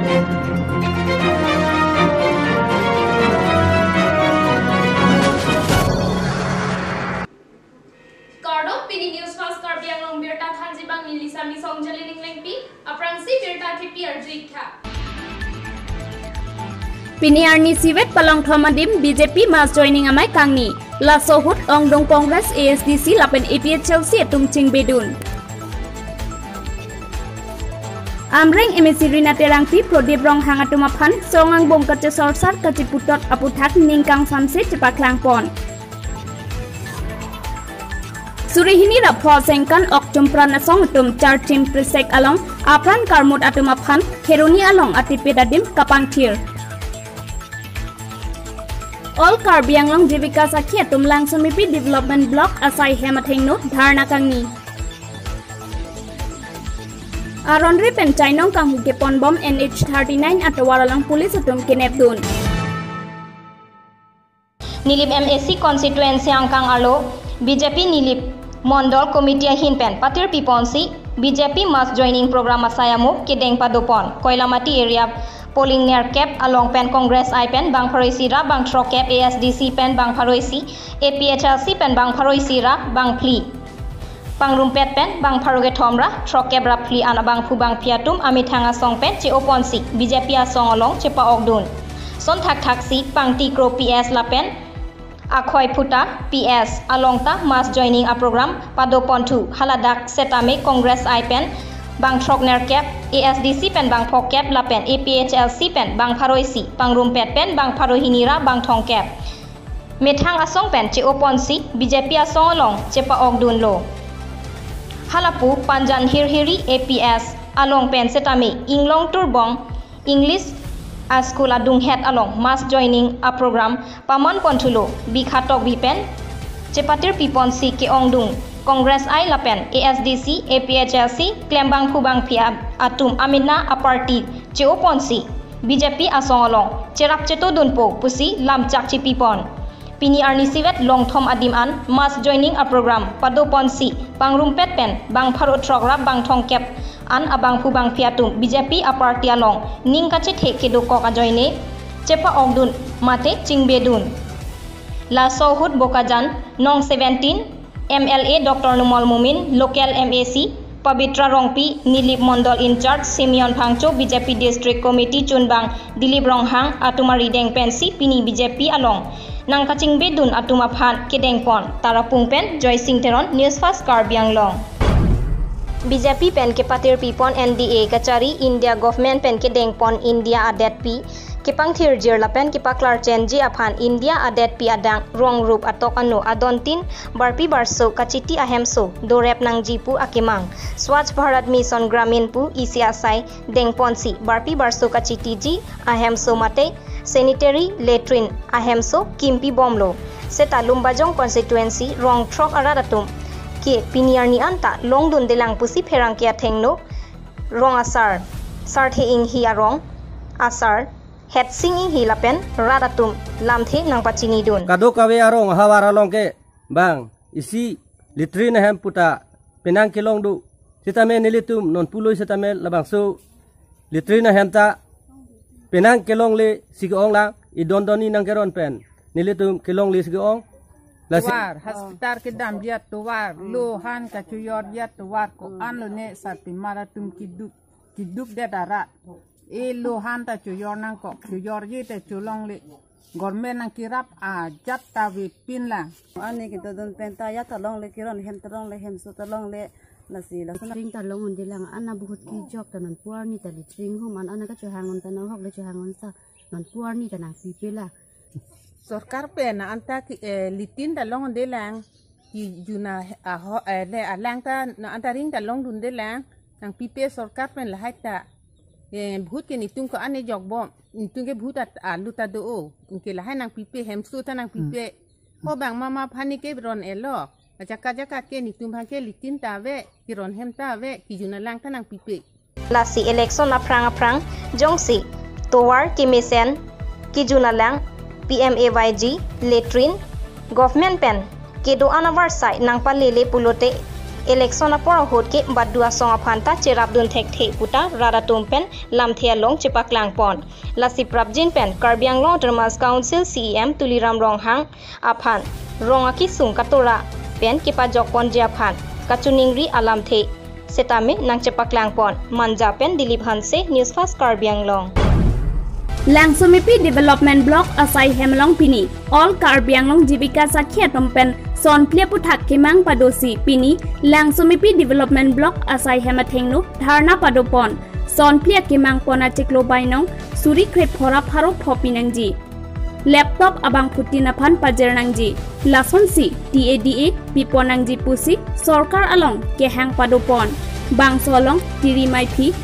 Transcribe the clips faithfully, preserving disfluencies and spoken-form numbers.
Kardom, pini News Fast Karbi Anglong birta thanji abang neli Sami Songjali Ninglengpi, aphrangsi birta thepi arju-ik tha. Pini arni isivet palongthom adim B J P mass joining amei kangni. Laso ahut ongdung Congress, A S D C lapen A P H L C atum chingbedun. Amreng M A C Rina Terangpi, Prodip Ronghang atum aphan song angbong kachesorsar kacheputot aputhak ning kangsamse chepaklangpon. Suri hini ra pho sengkan okchum pran asong atum Charchim Prisek along apran karmut atum aphan Kheroni along atipet adim kapangthir. All Karbi Anglong Jivika Sakhi atum Langsomepi Development Block asai hem athengno dharna kangni. Aron ri pen chainong kanghu keponbom N H thirty-nine atovar along police atum kenepdun. Nilip M A C constituency angkang arlo B J P Nilip Mondol Committee ahin pen patir piponsi B J P mass joining program asai amo kedeng padopon. Koilamati area polling nerkep along pen Congress I pen bang pharo isi ra bang throkkep, A S D C pen bang pharo isi, A P H L C pen bang pharo isi ra bang phli. Pangrumpet pen bang pharo kethom ra throkkep ra phli an abangphu bangphi atum amethang asong pen che-oponsi B J P asong along chepa-okdun. Son thakthaksi Pangti Kro P S lapen Akhoi Phuta P S along ta mass joining aprogram padoponthu. Haladak setame Congress I pen bang throk nerkep, A S D C pen bang phokep lapen A P H L C pen bang pharo isi, pangrumpet pen bang pharo hini ra bang thomkep. Methang asong pen che-oponsi B J P asong along chepa-okdunlo. Halapu Panjan Hirhiri A P S along pen setame Inglong Turbong English a-school adunghet along mass joining aprogram pamanponthulo. Bikha Tokbi pen chepatir piponsi ke-ongdung Congress I lapen A S D C, A P H L C klembangphu bangphi a-, atum amena aparty che-oponsi B J P asong along cherap chetodunpo pusi lamchak chepipon. Pini arni isivet longthom adim an mass joining aprogram padoponsi pangrumpet pen bang pharo throk ra bang thomkep an abangphu bangphi atum B J P aparty along ning kachethe kedokok ajoine chepa-okdun mate chingbedun. Laso ahut Bokajan Nong seventeen M L A Doctor Numal Momin, local M A C Pabitra Rongpi, Nilip Mondol in-charge Simeon Phangcho, B J P District Committee chunbang Dilip Ronghang atum arideng pensi pini B J P along nangkachingbedun atum aphan kedengpon. Tarapung pen Joysing Teron, News Fast Karbi Anglong. B J P pen kepatir pipon N D A kachari India government pen kedengpon India adetpi kepangthirjir lapen kepaklarchenji aphan India adetpi adang rong rup atok ano adontin barpi barso kachiti ahemso dorep nangji pu akemang Swachh Bharat Mission Gramin pu isi asai dengponsi barpi barso kachitiji ahemso mate sanitary latrine ahemso kimpi bomlo. Seta Lumbajong constituency rong throk arat atum ke pini arni anta longdundelang pusi pherangke athengno rong asar Sarthe Inghi arong asar Hetsing Inghi lapen rat atum lamthe nangpachinidun. Kadokave arong ahavar along ke bang isi latrine ahem puta penang kelong do. Sitame nelitum non puloi sitame labangso latrine ahem ta penang kelongle si ke-onglang, idon donni nangkeron pen nelitum kelongle si ke-ong. Lasi tovar, hospital kedamji atovar, lohan kachojorji atovar, ko-an lone sarpimar atum keduk, kedukdet arat. E lohan ta chojor nangkok, chojorji ta cholongle. Government nangkerap ajat ta avepinlang. Ani kedodun pen ta ya ta longle, keron hem ta longle, hemso ta longle, lasi lason. Latrine ta longdundelang, ana bahut kejok ta nonpu arni ta latrine hum an ana kachohang un ta nanghok le chohang un sa nonpu arni ta nangpipela. Sorkar pen na anta ki, eh, latrine ta longdundelang, kejun aho, eh, le alang ta na anta ring ta longdundelang, nangpipe sorkar pen lahai ta. Eh, bahut ke netum ko-an nejokbom, netum ke bahut at-, alu ta do-o, anke lahai nangpipe, hemso ta nangpipe. Hmm. Ko bang mama aphan ne keron-etlo, ajakat jakat ke netum aphan ke latrine ta ave, keron hem ta ave, kejun alang ta nangpipe. Lasi election aphrang aphrang jongsi tovar kemesen, kejun alang, P M A Y G, latrine, government pen kedo-an avarsai nangpalele pulote Election apor ahut ke badu asong aphan ta cherapdun thekthe puta rat atum pen lamthe along chepaklangpon. Lasi prapjin pen Karbi Anglong Autonomous Council C E M Tuliram Ronghang aphan rong akesung katora pen kepajokponji aphan kachiningri alamthe setame nangchepaklangpon. Manja pen Dilip Hanse, News Fast Karbi Anglong. Langsomepi Development Block asai hem along pini All Karbi Anglong Jibika Sakhi atum pen son phli aphuthak kemang padosi pini Langsomepi Development Block asai hem athengno dharna padopon. Son phli akemangpon achiklo bainong suri kre phora pharo pho pinangji. Laptop abangphutin aphan pajir nangji. Lasonsi T A D A pipon nangji pusi sorkar along kehang padopon. Bangso along Tiri Maiphi,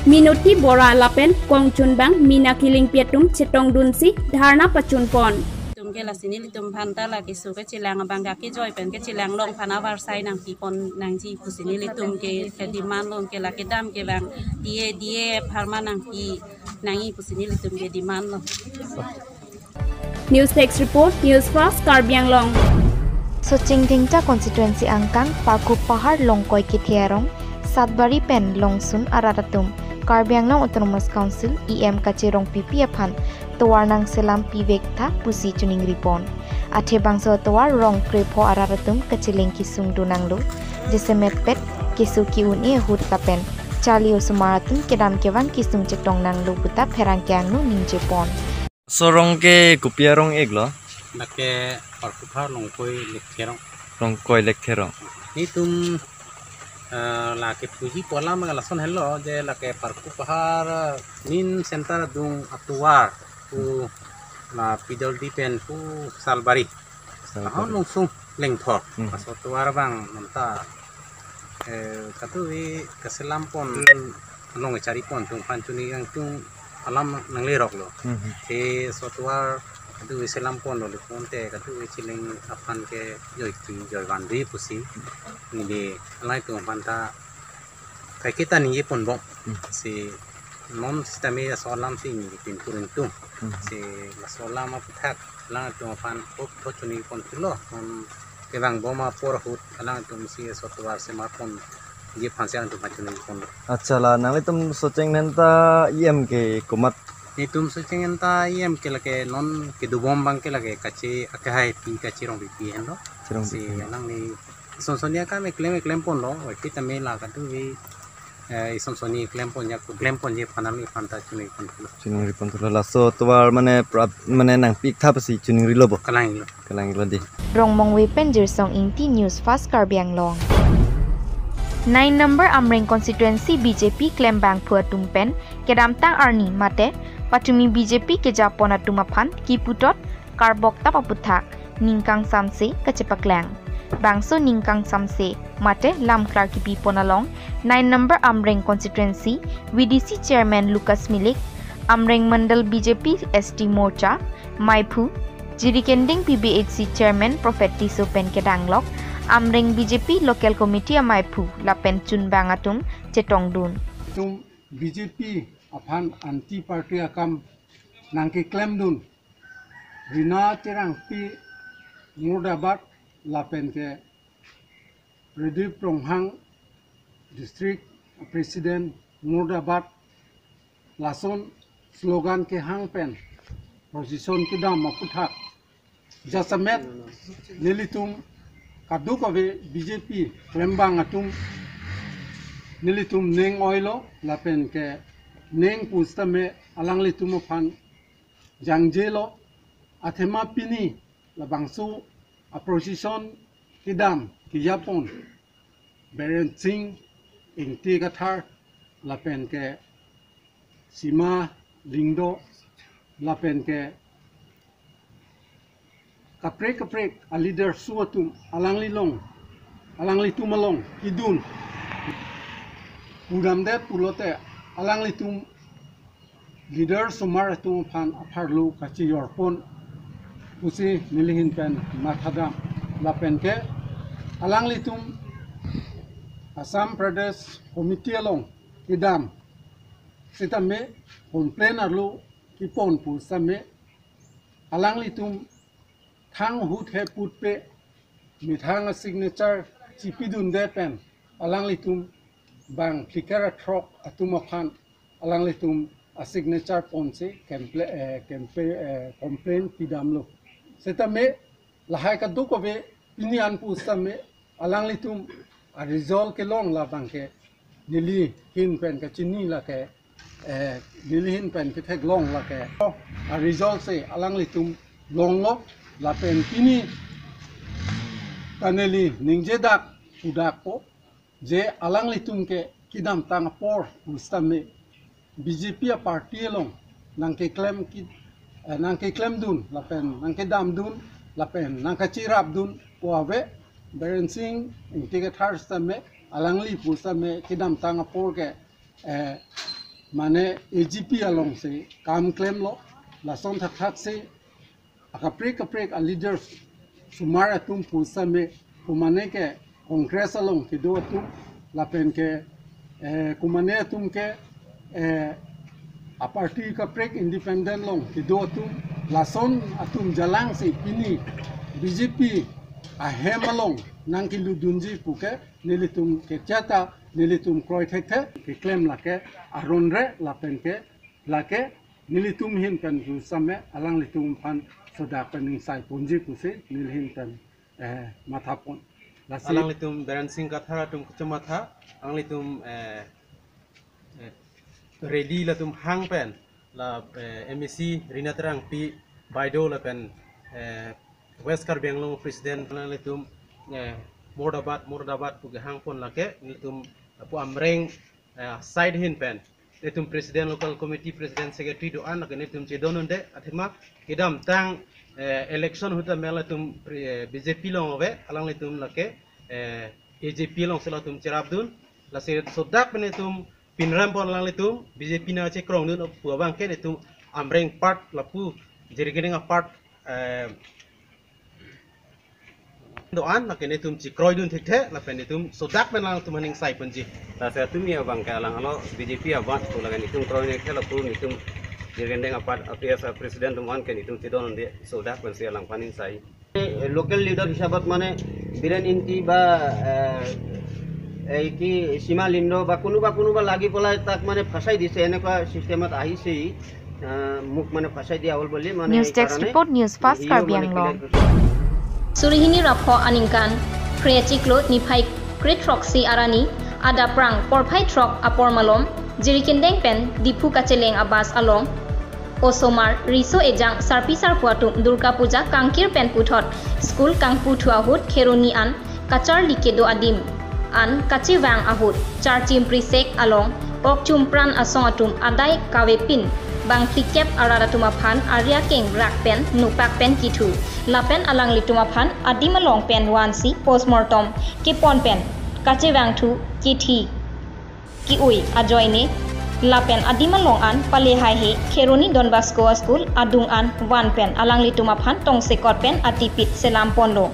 Minoti Bora lapen kongchunbang Mina Killingpi atum chetongdunsi dharna pachunpon. Tum ke lasi nelitum aphan ta la keso kechelang abang ke kejoi pen kechelang along aphan avarsai nangpipon nangji pusi nelitum ke, kedemand along ke la kedam ke bang T A D A pharma nangpi nangji pusi nelitum ke demand lo. News Desk Report, News Fast Karbi Anglong. Socheng Dhengcha Constituency angkang Parkhu Pahar Longkoi Kethe arong, Satbari pen Longsun arat atum Karbi Anglong Autonomous Council E M Kache Rongpipi aphan tovar nangselam pivek tha pusi chiningripon. Athe bangso tovar rong krepho arat atum kacheleng kesung donanglo. Jasemet pet keso ke-un-e ahut lapen charli osomar atum kedam kevang kesung chetong nanglo puta pherangke angno ningjepon. Laso rong ke kopi arong iklo? Lake Parkhu Pahar Longkoi Lekthe arong. Longkoi Lekthe arong. Nelitum, eh, lake puji pola ma lason helo je lake Parkhu Pahar, eh, main center adung atovar pu la Pidoldi pen pu Salbari. Salbari. Ahon Longsun Lengthor. Hmm. Laso tovar abang nonta, eh, katuvi kaselampon, nong charipon atum aphan chini yang tung alam nangleroklo. Hmm. Te laso tovar katuvi selamponlo, lapulote katuvi chileng aphan ke joiki joivanri pusi neli alangtum aphan ta kaiketa ningjeponbom. Hmm. Si non sitame laso alam si neli pinpur ingtung. Hmm. Si laso alam aphuthak alangtum aphan hop tho chini ponthulo. Non kevangbom apor ahut alangtum si laso tovar semarponji aphan si alangtum aphan chini pon. Accha, la nanglitum Socheng Dhengcha E M ke komat? Nelitum Socheng Dhengcha E M ke lake non kedobom abang ke lake Kache, akehai pi Kache Rongpipi henlo. Kache Rongpipi. Si alangli ison soni akam eklem eklemponlo, wai sitame la katuvi, eh, ison soni klempon ya, klemponji aphan alangli aphan ta chiningripon. Chiningripon thulo. Laso tovar mane prap, mane nangpi-ik tha pusi chiningrilo bo? Kalang-iklo. Kalang-iklo dei. Rongmongve pen Jirsong Ingti, News Fast Karbi Anglong. Nine number Amreng constituency B J P klembangphu atum pen kedamtang arni mate patumi B J P kejapon atum aphan kiputot karbok tap aphuthak ningkang samse kachepaklang. Bangso ningkang samse mate lamklar kipipon along nine number Amreng constituency V D C chairman Lucas Milik, Amreng Mandal B J P S T Morcha maiphu, Jirikinding P B H C chairman Prophet Tisso pen kedanglok Amreng B J P local committee amaiphu lapen chunbang atum chetongdun. Itum B J P aphan anti party akam nangkeklemdun Rina Terangpi Murdabat lapen ke Pradip Ronghang District President Murdabat lason slogan kehang pen procession kedam aphuthak jasemet nelitum kadokave B J P klembang atum nelitum ning oilo lapen ke ning pusitame alanglitum aphan jangjelo, athema pini labangso a-procession kedam kejapon Biren Singh Ingti Kathar lapen ke Sima Lyngdoh lapen ke kaprek kaprek a-leader su atum alangli along, alanglitum along kedun pudamdet pulote alanglitum leader osomar atum aphan apharlo kachejorpon pusi nelihin pen mathadam lapen ke alanglitum Assam Pradesh Committee along kedam sitame complain arlo kepon pusitame alanglitum thang ahut he putpe methang a-signature chipidunde pen alanglitum bang phlikar athrok atum aphan alanglitum a signature ponsi kemple-, eh, kempe-, eh, complaint pidamlo. Setame lahai kadokave pini an pusitame alanglitum a result kelong labang ke neli hin pen kachini lake, eh, neli hin pen ketheklong lake a result si alanglitum longlo lapen pini ta neli ningjedak pudakpo je alanglitum ke kedamtang apor pusitame B J P a party along nangkeklem ki, eh, nangkeklemdun lapen nangkedamdun lapen nangkachirapdun pu ave. Biren Singh Ingti Kathar sitame alangli pusitame kedamtang apor ke, eh, mane A G P alongsi kam klemlo, lason thakthak si akaprek kaprek a leaders sumar atum pusitame, kumane ke Congress along kedo atum lapen ke, eh, kumane atum ke, eh, a party kaprek independent along kedo atum, lason atum jalangsi pini B J P ahem along nangkelutdunji puke nelitum kecheta nelitum kroi thekthe. Keklem lake aron re lapen ke lake nelitum hin pen pusitame alanglitum aphan sodak pen ingsai ponji pusi neli hin pen, eh, mathapon. Lasi alanglitum Biren Singh Kathar atum kachomatha, alanglitum, eh, eh, ready latum hang pen la, eh, M A C Rina Terangpi Baideo lapen, eh, West Karbi Anglong President alanglitum, eh, mordabad, mordabad pu kehangpon lake nelitum lapu Amreng, eh, side hin pen nelitum President, Local Committee President, Secretary do-an lake nelitum chedondunde, athema kedamtang, eh, election ahut ta mel nelitum pre-, eh, B J P along ave, alanglitum lake, eh, A G P alongsi latum chirapdun. Lasi sodak pen nelitum pinrempon alanglitum B J P nangchekrongdun pu abang ke nelitum Amreng part lapu Jirikindeng apart, eh, do-an lake nelitum chekroidun thekthe lapen nelitum sodak pen alanglitum aphan ingsai ponji. Lasi atum ya abang ke alang alo B J P abang pu lake nelitum kroine ke lapu nelitum Jirikindeng apart A P S a president atum an ke nelitum chedondunde sodak pensi alangphan ingsai. Local leader hisabot mane Biren Ingti ba, eh, eh, ki Sima Lindo ba kunuba kunuba lagi polai tak mane phasai dise, enekwa system ahise, eh, muk mane phasai dia ol boli mane News Desk karane Report, News Fast hiyo Karbi mane Anglong. Clear kursi. Suri hini ra pho aningkan, Phre achiklo niphai kre throksi arni, adap phrang porphai throk apor malom, Jirikindeng pen Diphu kacheleng a bus along, osomar riso ejang sarpi sarpo atum Durga Puja kangkir pen puthot school kangputhu ahut Kheroni an kacharli kedo adim an kachevang ahut Charchim Prisek along Okchum Pran asong atum adai kavepin bang phlikep arat atum aphan ari akeng rak pen nupak pen kithu lapen alanglitum aphan adim along pen vansi postmortem kepon pen kachevangthu kithi ki-oi ajoine lapen adim along an pale haihe Kheroni Don Bosco a school adung an van pen alanglitum aphan tongsekot pen atipit selam ponlo.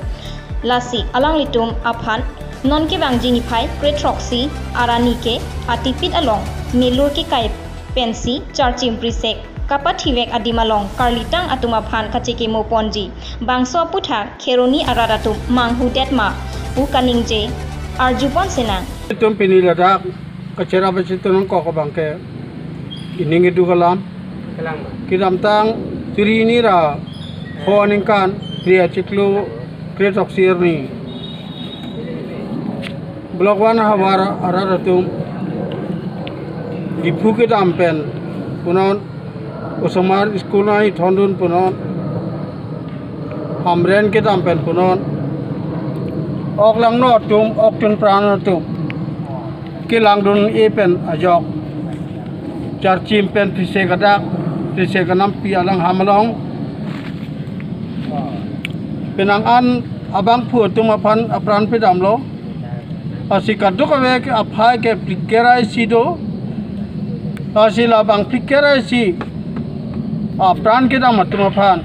Lasi alanglitum aphan non kevangji niphai kre throksi arni ke atipit along melur kekai pensi Charchim Prisek kapathivek adim along karlitang atum aphan kachekimo ponji. Bangso aputhak Kheroni arat atum manghudet ma pu kaningje arjupon senang. Itum pini ladak kacherap achitunong kok abang ke ining idu kalam. Kedamtang Suri hini ra pho aningkan Phre achiklo kre throksi arni Block one havar arat atum Diphu kedam pen punon, osomar school nangkethondun punon, Hamren kedam pen punon, ok langno atum, Okchum Pran atum kelangdun-e pen ajok Charchim pen Prisek adak, Prisek anampi alangham along penang an abangphu atum aphan apran pedamlo. Lasi kadokave ke aphai ke phlikep ra isi do. Lasi labang phlikep ra isi apran kedam atum aphan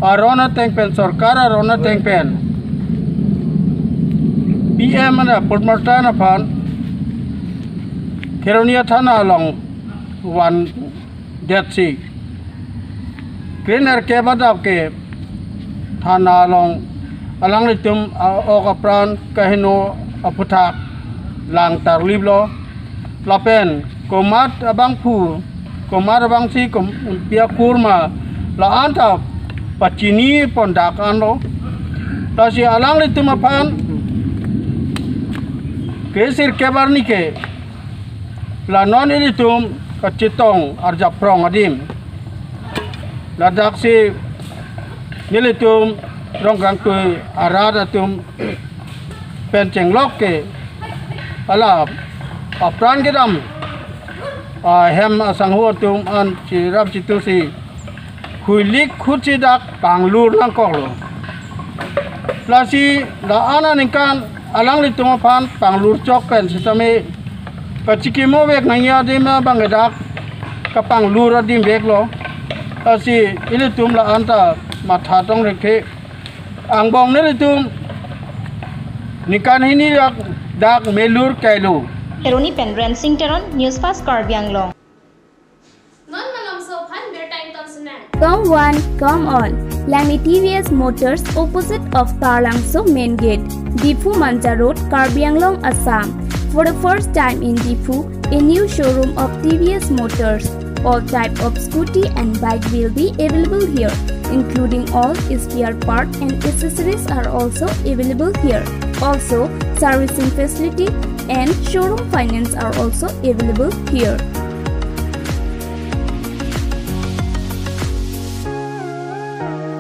aron ateng pen, sorkar aron ateng pen, P M ana postmortem aphan Kheroni athana along vandetsi kre nerkep adap ke thana along alanglitum a-ok apran kaheno aphuthak lang tarliplo. Lapen komat abangphu, komat abangsi, kom-, pi akur ma, la-an ta pachini pon dak anlo. Lasi alanglitum aphan ke sirkep arni ke la non ilitum kachetong arjap prong adim. Ladaksi nelitum Rongkangtui arat atum pen chenglok ke, ala apran kedam ahem asangho atum an chirap chitusi huilik khutsi dak panglur nangkoklo. Lasi la-an aningkan alanglitum aphan panglur chok pen sitame kachikimo vek nangji adim abang ke dak kapanglur adim veklo. Lasi ilitum la-an ta matha tong rek the. Angbong nelitum ningkan hini dak, dak melur kailo. Eroni pen Rensing Teron, News Fast Karbi Anglong. Non malomso aphan birta ingtonsi nang. Come one, come all. Langni T V S Motors, opposite of Taralangso main gate, Diphu Manja Road, Karbi Anglong, Assam. For the first time in Diphu, a new showroom of T V S Motors. All type of scooty and bike will be available here, including all spare part and accessories are also available here. Also, servicing facility and showroom finance are also available here.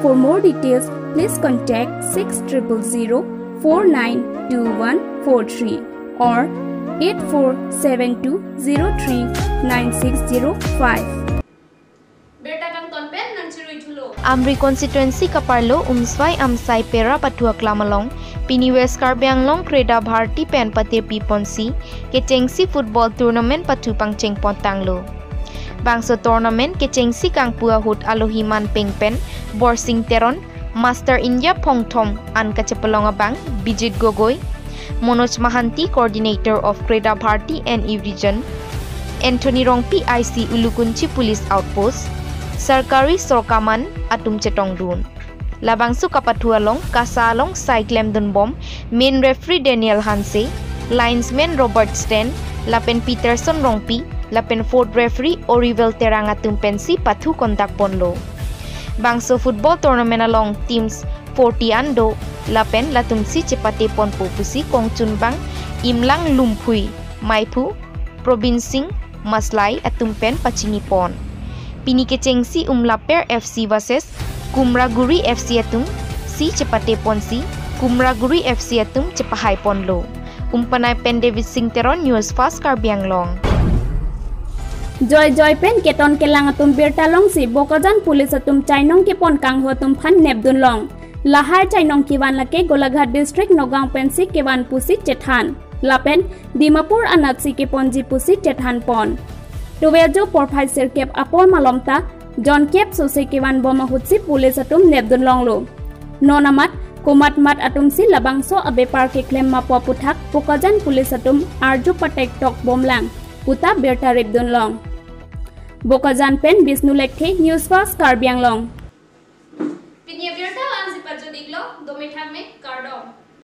For more details, please contact six triple zero four nine two one four three or eight four seven two zero three nine six zero five. Birta kangton pen nangchirui thulo. Amri constituency kaparlo Umswai Amsai Pera pathu aklam along pini West Karbi Anglong Kreda Bharati pen patirpi ponsi kechengsi football tournament pathu pangcheng pon tanglo. Bangso tournament kechengsi kangpu ahut alohi manpeng pen Borsing Teron, Master India Phongthom an kachepalong abang Bijit Gogoi, Manoj Mahanti, Coordinator of Kreda Bharati N E Region, Anthony Rongpi, I C Ulukunchi Police Outpost, Sarkari Sorkaman atum chetongdun. Labangso kapathu along KASA along sai klemdunbom main referee Daniel Hanse, linesman Robert Sten, lapen Peterson Rongpi, lapen fourth referee Orivel Terang atum pensi pathu conduct ponlo. Bangso football tournament along teams forty an do, lapen latumsi chepate ponpo pusi kongchunbang Imlang Lumphui, Maiphu, Probin Singh Maslai atum pen pachini pon. Pini kechengsi Umlaper F C versus Kumraguri F C atum si chepate ponsi Kumraguri F C atum chepahai ponlo. Umpanai pen David Singh Teron, News Fast Karbi Anglong. Joijoi pen keton kelang atum birta longsi Bokajan Police atum chainong kepon kanghu atum aphan nepdun long. Lahai chainong kevan lake Golaghat District Nagaon pensi kevan pusi chethan. Lapen Dimapur anatsi keponji pusi chethan pon. Tuvejo porphai sirkep apor malom ta jonkep sose kevanbom ahutsi police atum nepdun longlo. Non amat komat mat atumsi labangso abepar keklem ma pu aphuthak Bokajan police atum arju patek tokbom lang puta birta ripdun long. Bokajan pen Bishnu Lekthe, News Fast Karbi Anglong.